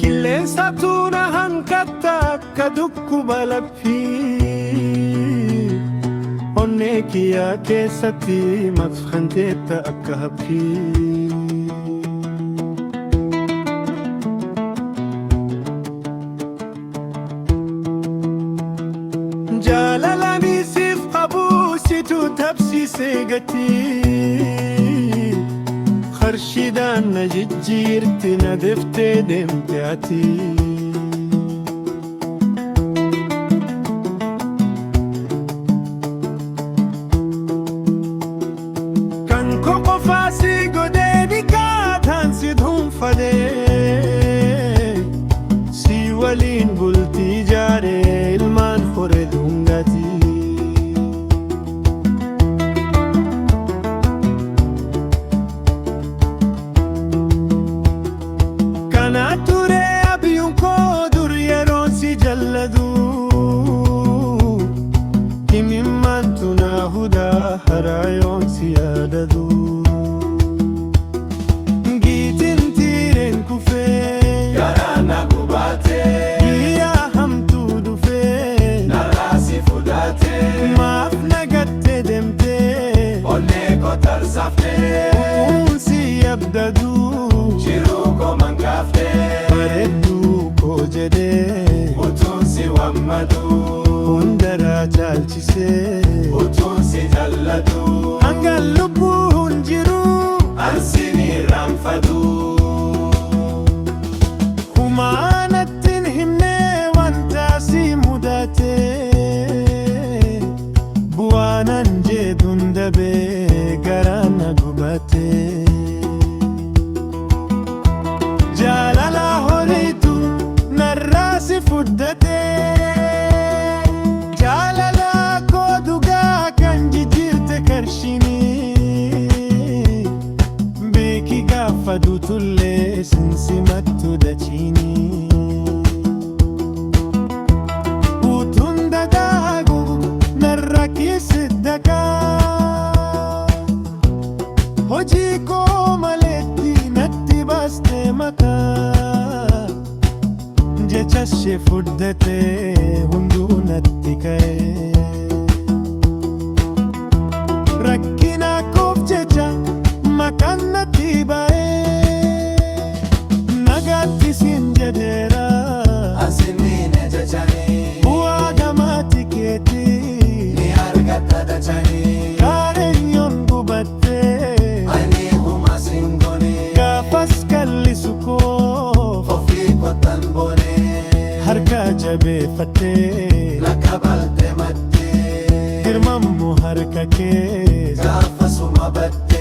Qilleensatu na hanqatta akka dhukkuba laphii. Onnee kiyyaa keessatti maqfanteetta akka haphii. Jaalalani siif qabu situ tabsiisee gatii. Qarshiidhaan na jijjiirti na deftee deemte ati. Kan koo qofaa si godhee dhiqaataan si dhuunfadee. Si waliin bultii ijaaree ilmaan hore dhungati. Kana ture abiyuun koo dur yeroon si jalladu. Himimmaantu na hudaa haraayoon si yaadadu. Giitiin tiireen kufee. Garaa na gubaatee. Guyyaa hamtuu dhufee. Narraa si fudhatee. Maaf na gattee deemtee. Onnee koo tarsaaftee. Utuun si abdadu. Jiruu koo mangaaftee. Bareedduu koo jedhee. Utuun si wammadu. Hundaraa caalchisee. Utuun si jallatu. Hanga lubbuun jiru. Ansin irraanfatu. Humaa natti hin himne wanta si mudate. Bu'aanan jedhuun dabee garaa na gubate. Jaalala horiitu narraa si fudhate. Jaalala koo dhugaa kan jijjiirte qarshiinii. Beeki gaafa duutullee sin simattu dachiinii. Utuun dagaagu narra keessa dagaa. Hojii koo maletti natti baaste mataa. Jecha ishee fudhatee hunduu natti ka'e. Rakkina koof jecha maqaan natti ba'e. Nagaatti siin jedheera. Asiniin jechanii. Bu'aa gamaatti keetii. Ni argatta dachanii. Kaareenyoon gubattee. Ani huma singonee. Gaafas kallisu koof. Ofii kottan bonee. Harka jabeeffattee. Lakka balte mattee. Hirmammu harka kee. Gaafa suma battee.